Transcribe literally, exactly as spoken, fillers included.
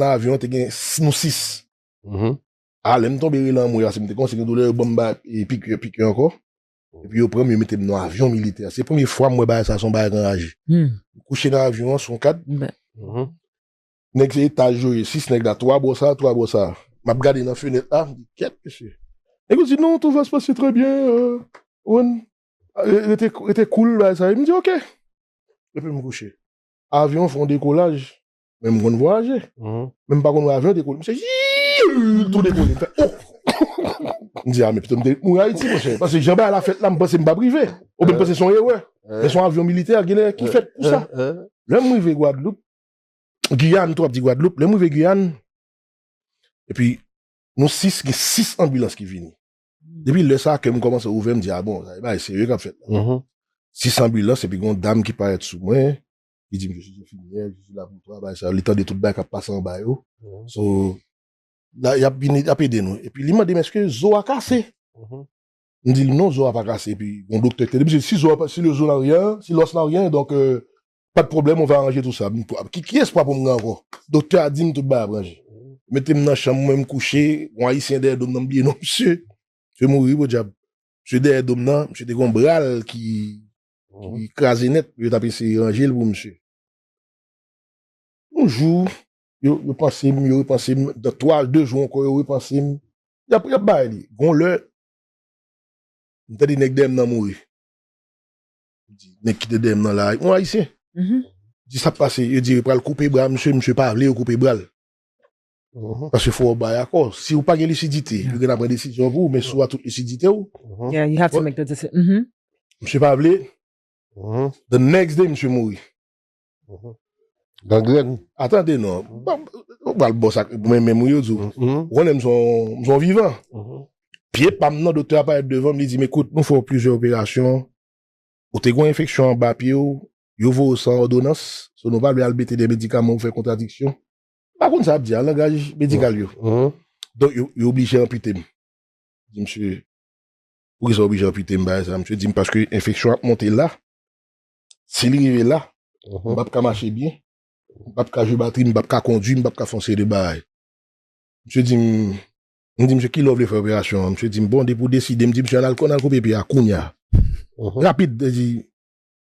nan avyon, te gen s- nou sis. A, lè m tonbe rele anmwe a, se m te kòmanse gen doulè, yo ban m ba e, pikè, pikè ankò. Epi yo pran m, yo mete m nan avyon militè. Se premye fwa m wè bagay sa, se yon bagay k anraje. M kouche nan avyon an, se yon kad. Nèg se etaj yo ye, sis nèg la, twa bò sa, twa bò sa. M ap gade nan fenèt la, m di, kèt, mesye. Nèg yo di, non, tout va se pase trè byen. Ou konprann? Rete, rete cool, bagay sa. M di, ok. Epi m kouche. Avyon fè yon dekolaj. Men m konn vwayaje. Men m pa konn wè avyon dekole. Misye, yii, tou dekole. M fè, oh! M di, a, men pito m te mouri Ayiti, monchè. Paske jan bagay la fèt la, m panse m p ap rive. Oubyen m panse se yon erè. Men se yon avyon militè, genlè ki fèt pou sa. Lè m rive Gwadloup, Giyàn, tou ap di Gwadloup, lè m rive Giyàn, epi nou sis, gen sis anbilans ki vini. Depi lè sa, kè m kòmanse ouvè, m di, a bon, sa e bagay serye k ap fèt la. Sis anbilans, epi gen yon dam ki parèt sou mwen, ki di m, je suis infirmière, je suis là pour toi, bagay sa, li tande tout bagay k ap pase anba yo. So, la, y ap vini, y ap ede nou. Epi li mande m, èske zo a kase? M di l, non, zo a pa kase. Epi, yon doktè ki te di, mesye, si zo a pa, si le zo n'a rien, si l'os n'a rien, donc, euh, pas de problème, on va arranger tout ça. M, ki, kiyès pral pou m gen ankò? Doktè a di m tout bagay ap ranje. Mete m nan chanm mwen, m kouche, yon ayisyen dèyè do m nan, m bliye non misye. Misye mouri, podyab. Misye dèyè do m nan, misye te gen yon bra l ki, ki kraze nèt, yo t ap eseye ranje l pou misye. Yon jou, yo, yo panse m, yo repanse m, nan twa, de jou ankò, yo repanse m. Y ap, y ap bay li. Gon lè, m tande nèg dèyè m nan mouri. M di, nèg ki te dèyè m nan la, yon ayisyen. Di sa k pase, yo di yo pral koupe bra misye, misye pa vle yo koupe bra l. Paske fò w bay akò. Si w pa gen lisidite, yo gentan pran desizyon pou ou, men si w a tout lisidite w, Yeah, you have to make the decision. Mhm. Misye pa vle, the next day, misye mouri. Gangrèn. Atande non. Ou pral bò sa, mwen menm ou yo di w. Ou konnen m se yon, m se yon vivan. Pye pa m nan, doktè a parèt devan m, li di m, ekout, nou fè w plizyè operasyon. Ou te gen yon enfeksyon anba pye w, yo voye w san òdonans, so nou pa vle al mete de medikaman ou fè kontradiksyon. M pa konn sa ap di a, langaj medikal yo. Donk, yo, yo oblije anpite m. Di misye, poukisa w oblije anpite m bagay sa? Misye di m, paske enfeksyon ap monte la. Si li rive la, m p ap ka mache byen. M p ap ka jwe batri, m p ap ka kondui, m p ap ka fè yon seri de bagay. Misye di m, m di misye, kilè w vle fè operasyon an? Misye di m, bon, depi w deside, m di misye, ann al, ann al koupe pye a kounye a. Rapid, li di,